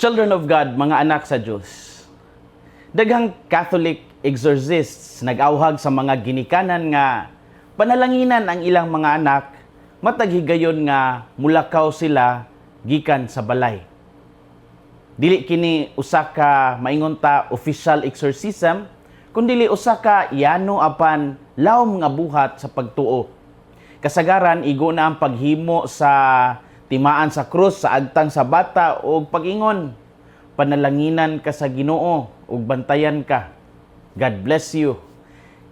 Children of God, mga anak sa Diyos. Daghang Catholic exorcists nag-awhag sa mga ginikanan nga panalanginan ang ilang mga anak matag higayon nga mulakaw sila gikan sa balay. Dili kini usa ka, maingon ta, official exorcism, kundili usa ka yano apan lawom nga buhat sa pagtuo. Kasagaran, igo na ang paghimo sa timaan sa krus sa agtang sa bata o pag-ingon, "Panalanginan ka sa Ginoo ug bantayan ka. God bless you."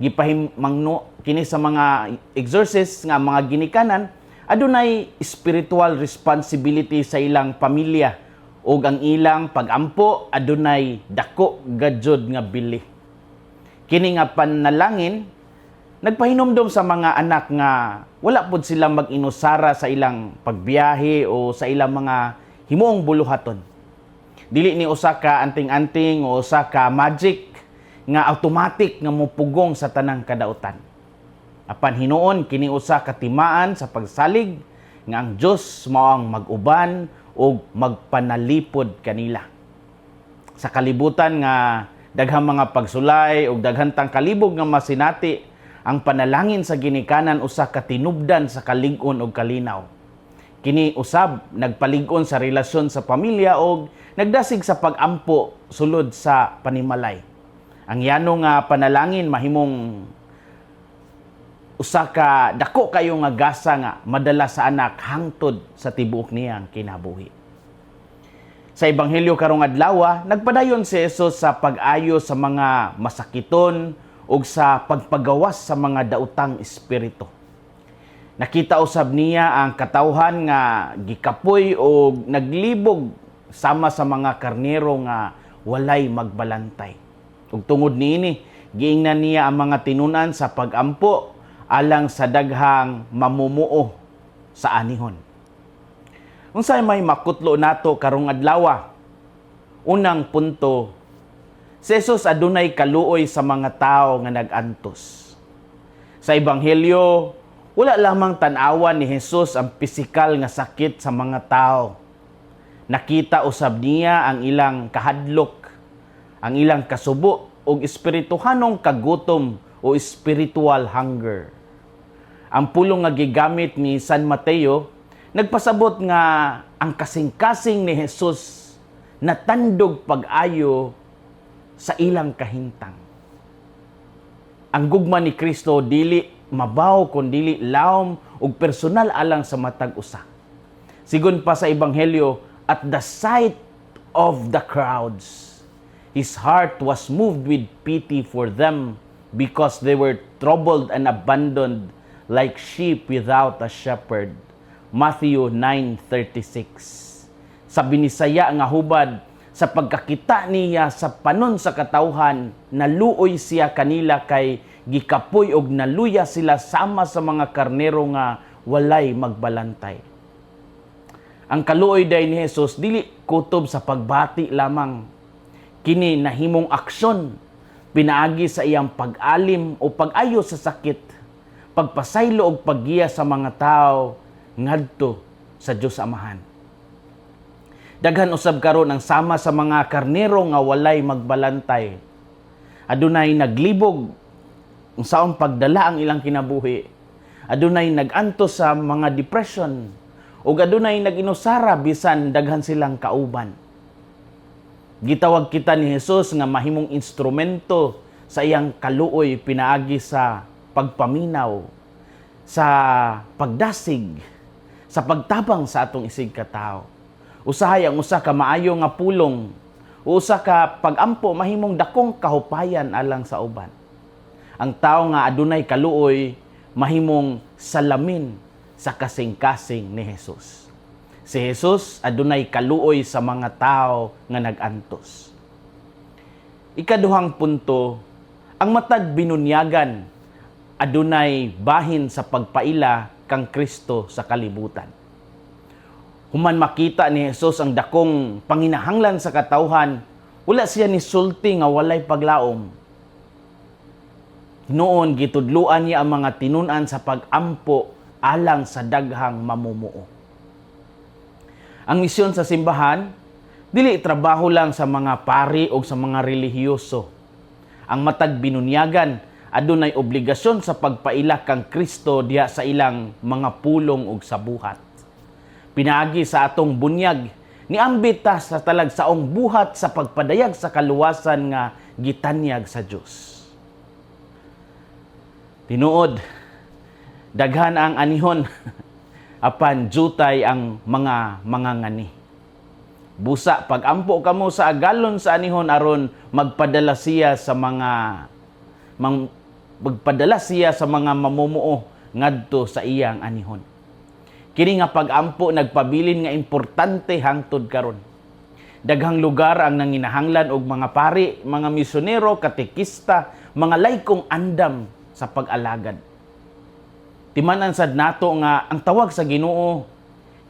Gipahimangno kini sa mga exorcists nga mga ginikanan adunay spiritual responsibility sa ilang pamilya ug ang ilang pagampo adunay dako gajud nga bili. Kini nga panalangin nagpahinumdom sa mga anak nga wala pud sila mag-inusara sa ilang pagbiyahe o sa ilang mga himuong buluhaton. Dili ni usa ka anting-anting o usa ka magic nga automatic nga mupugong sa tanang kadautan. Apan hinuon kini usa ka timaan sa pagsalig nga ang Dios mao ang mag-uban ug magpanalipod kanila. Sa kalibutan nga daghang mga pagsulay ug daghan tang kalibog nga masinati, ang panalangin sa ginikanan usa ka tinubdan sa kalig-on ug kalinaw. Kini usab nagpalig-on sa relasyon sa pamilya ug nagdasig sa pag-ampo sulod sa panimalay. Ang yano nga panalangin mahimong usa ka dako kayo nga gasa nga madala sa anak hangtod sa tibuok niyang kinabuhi. Sa ebanghelyo karong adlaw, nagpadayon si Jesus sa pag-ayo sa mga masakiton ug sa pagpagawas sa mga daotang espiritu. Nakita usab niya ang katawhan nga gikapoy o naglibog sama sa mga karnero nga walay magbalantay. Ug tungod niini, giingnan niya ang mga tinunan sa pagampo alang sa daghang mamumuo sa anihon. Unsay may makutlo nato karong adlaw? Unang punto, si Jesus adunay kaluoy sa mga tao nga nag-antos. Sa ebanghelyo, wala lamang tan-awan ni Jesus ang pisikal nga sakit sa mga tao. Nakita usab niya ang ilang kahadlok, ang ilang kasubo ug espirituhanong kagutom o spiritual hunger. Ang pulong nga gigamit ni San Mateo nagpasabot nga ang kasing-kasing ni Jesus natandog pag-ayo sa ilang kahintang. Ang gugma ni Kristo dili mabaw kun dili lawom ug personal alang sa matag usa. Sigon pa sa ebanghelyo, at the sight of the crowds, his heart was moved with pity for them because they were troubled and abandoned like sheep without a shepherd. Matthew 9:36. Sa Binisaya nga hubad, sa pagkakita niya sa panon sa katawhan, naluoy siya kanila kay gikapoy og naluya sila sama sa mga karnero nga walay magbalantay. Ang kaluoy day ni Jesus dili kutob sa pagbati lamang. Kini nahimong aksyon pinaagi sa iyang pag-alim o pag-ayo sa sakit, pagpasaylo og paggiya sa mga tao ngadto sa Dios Amahan. Daghan usab karon ang sama sa mga karnero nga walay magbalantay. Adunay naglibog unsaon pagdala ang ilang kinabuhi. Adunay nag-antos sa mga depression ug adunay nag-inusara bisan daghan silang kauban. Gitawag kita ni Jesus nga mahimong instrumento sa iyang kaluoy pinaagi sa pagpaminaw, sa pagdasig, sa pagtabang sa atong isig katao. Usahay ang usa ka maayo nga pulong o usa ka pagampo mahimong dakong kahupayan alang sa uban. Ang tao nga adunay kaluoy mahimong salamin sa kasing-kasing ni Jesus. Si Jesus adunay kaluoy sa mga tao nga nag-antos. Ikaduhang punto, ang matag binunyagan adunay bahin sa pagpaila kang Kristo sa kalibutan. Human makita ni Jesus ang dakong panginahanglan sa katawhan, wala siya ni sulti nga walay paglaom. Noon gitudluan niya ang mga tinun-an sa pag-ampo alang sa daghang mamumuo. Ang misyon sa simbahan, Dili trabaho lang sa mga pari o sa mga relihiyoso. Ang matag binunyagan adunay obligasyon sa pagpaila kang Kristo diha sa ilang mga pulong ug sa buhat. Pinaagi sa atong bunyag, niambit ta sa talagsaong buhat sa pagpadayag sa kaluwasan nga gitanyag sa Dios. Tinuod, daghan ang anihon, apan jutay ang mga mangangani. Busa pagampo kamo sa agalon sa anihon aron magpadala siya sa mga mamumuo ngadto sa iyang anihon. Kini nga pagampo nagpabilin nga importante hangtod karon. Daghang lugar ang nanginahanglan og mga pari, mga misyonero, katekista, mga laikong andam sa pag-alagad. Timan-an sad nato nga ang tawag sa Ginoo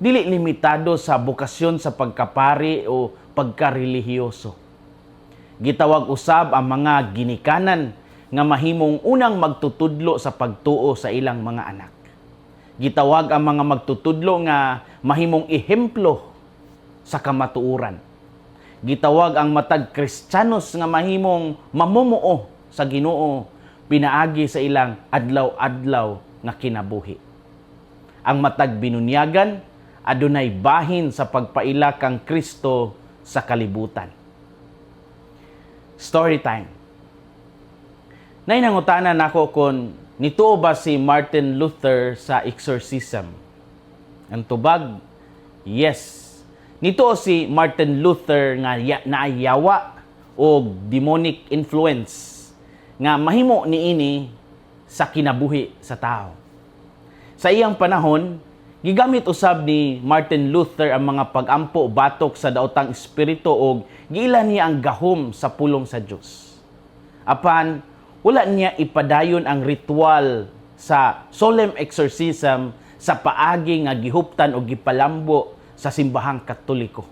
dili limitado sa bokasyon sa pagkapari o pagkarelihiyoso. Gitawag usab ang mga ginikanan nga mahimong unang magtutudlo sa pagtuo sa ilang mga anak. Gitawag ang mga magtutudlo nga mahimong ehemplo sa kamatuoran. Gitawag ang matag Kristiyanos nga mahimong mamumuo sa Ginoo pinaagi sa ilang adlaw-adlaw nga kinabuhi. Ang matag binunyagan adunay bahin sa pagpaila kang Kristo sa kalibutan. Story time. Nay nangutana nako kon nituo ba si Martin Luther sa exorcism. Ang tubag, yes. Nituo si Martin Luther nga naayawa o demonic influence nga mahimo niini sa kinabuhi sa tao. Sa iyang panahon, gigamit usab ni Martin Luther ang mga pagampo batok sa daotang espiritu og giila niya ang gahom sa pulong sa Dios. Apan wala niya ipadayon ang ritual sa solemn exorcism sa paagi nga gihuptan o gipalambo sa Simbahang Katoliko.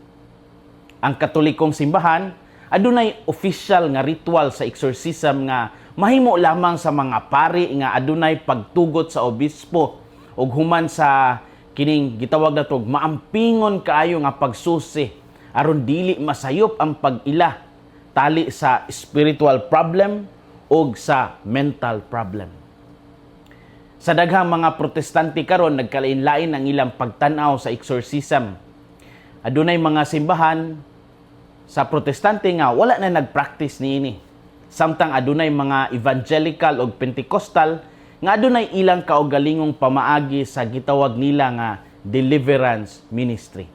Ang Katolikong simbahan adunay official nga ritual sa exorcism nga mahimo lamang sa mga pari nga adunay pagtugot sa obispo ug human sa kining gitawag natog maampingon kaayo nga pagsusi aron dili masayop ang pag-ila tali sa spiritual problem ug sa mental problem. Sa daghang mga Protestante karon, nagkalain-lain ang ilang pagtan-aw sa exorcism. Adunay mga simbahan sa Protestante nga wala na nagpractice niini. Samtang adunay mga Evangelical ug Pentecostal nga adunay ilang kaugalingong pamaagi sa gitawag nila nga deliverance ministry.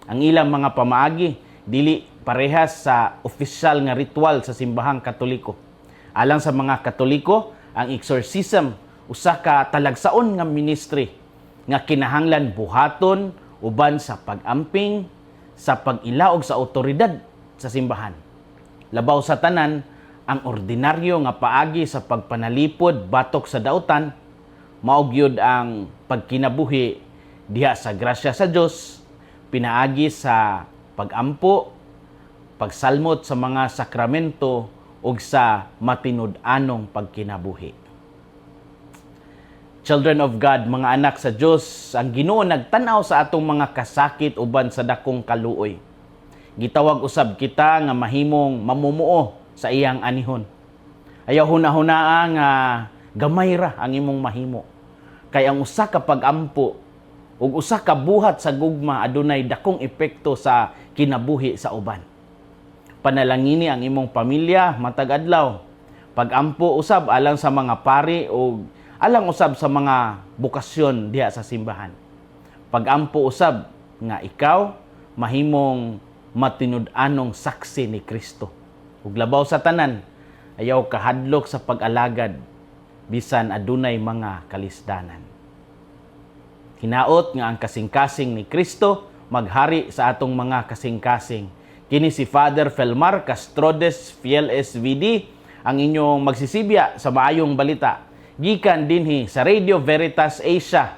Ang ilang mga pamaagi dili parehas sa opisyal nga ritual sa Simbahang Katoliko. Alang sa mga Katoliko, ang exorcism usa ka talagsaon nga ministry nga kinahanglan buhaton uban sa pag-amping, sa pag-ilaog sa otoridad sa simbahan. Labaw sa tanan, ang ordinaryo nga paagi sa pagpanalipod batok sa dautan mao gyud ang pagkinabuhi diha sa grasya sa Dios pinaagi sa pagampo, pagsalmot sa mga sakramento ug sa matinud-anong pagkinabuhi. Children of God, mga anak sa Dios, ang Ginoo nagtan-aw sa atong mga kasakit uban sa dakong kaluoy. Gitawag usab kita nga mahimong mamumuo sa iyang anihon. Ayaw hunahunaa nga gamay ra ang imong mahimo. Kay ang usa ka pag-ampo ug usa ka buhat sa gugma adunay dakong epekto sa kinabuhi sa uban. Panalangini ang imong pamilya matag adlaw. Pagampo usab alang sa mga pari ug alang usab sa mga bokasyon diha sa simbahan. Pagampo usab nga ikaw mahimong matinud-anong saksi ni Kristo. Ug labaw sa tanan, ayaw kahadlok sa pag-alagad bisan adunay mga kalisdanan. Hinaot nga ang kasing-kasing ni Kristo maghari sa atong mga kasing-kasing. Kini si Father Felmar Castrodes Fiel SVD, ang inyong magsisibya sa maayong balita gikan dinhi sa Radio Veritas Asia.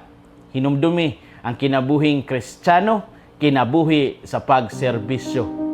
Hinumdumi ang kinabuhing Kristiyano, kinabuhi sa pagserbisyo.